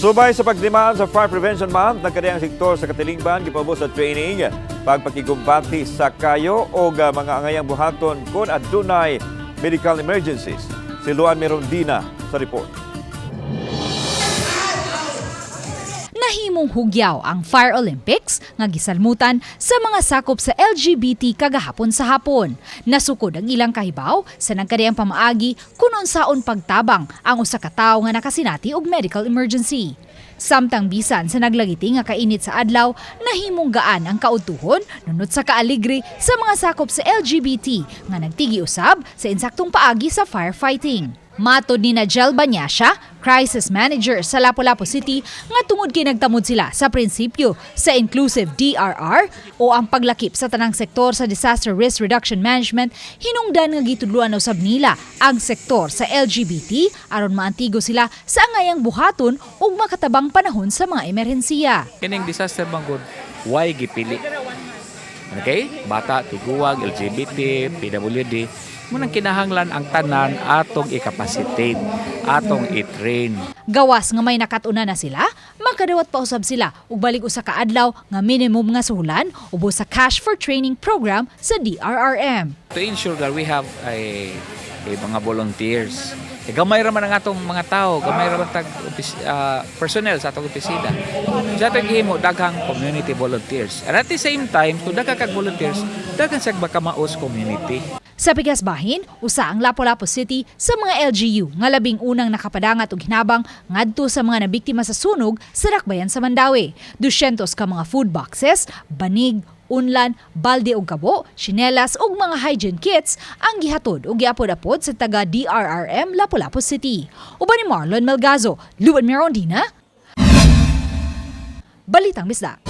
Subay sa pagdemand sa Fire Prevention Month, nagkadiyang sektor sa katilingban gipaubos sa training pagpakigumbati sa kayo o mga angayang buhaton kung adunay medical emergencies. Si Luan Mirondina sa report. Nahimong hugyaw ang Fire Olympics nga gisalmutan sa mga sakop sa LGBT kagahapon sa hapon. Nasukod ang ilang kahibaw sa nagkadiang pamaagi kung unsaon pagtabang ang usa ka tawo nga nakasinati og medical emergency. Samtang bisan sa naglagiti nga kainit sa adlaw, nahimong gaan ang kaudtuhon nunot sa kaaligre sa mga sakop sa LGBT nga nagtigi usab sa insaktong paagi sa firefighting. Matod ni Najel Banyasha, crisis manager sa Lapu-Lapu City, nga tungod kay nagtamod sila sa prinsipyo sa inclusive DRR o ang paglakip sa tanang sektor sa disaster risk reduction management, hinungdan nga gitudluan usab nila ang sektor sa LGBT aron maantigo sila sa angayang buhaton ug makatabang panahon sa mga emerhensiya. Kining disaster man gud, why gipili? Okay? Bata, tiguwag, LGBT, PWD, munang kinahanglan ang tanan atong i-capacitate, atong i-train. Gawas nga may nakatuna na sila, makadawat pa usab sila ug balik usa ka adlaw nga minimum nga suhulan ubos sa Cash for Training program sa DRRM. To ensure that we have a mga volunteers. Eh, gamay ra man ang atong mga tao, gamay ra man tag personnel sa atong opisina. Sa atong gihimo daghang community volunteers. And at the same time, kung daghan kag volunteers, daghan siya makamaos community. Sa pikas bahin, usa ang Lapu-Lapu City sa mga LGU nga labing unang nakapadangat og hinabang ngadto sa mga nabiktima sa sunog sa dakbayan sa Mandaue. 200 ka mga food boxes, banig, unlan, balde og kabo, tsinelas ug mga hygiene kits ang gihatod ug giapod-apod sa taga DRRM Lapu-Lapu City. Uban ni Marlon Melgazo, Luan Mirondina, Balitang Bisdak.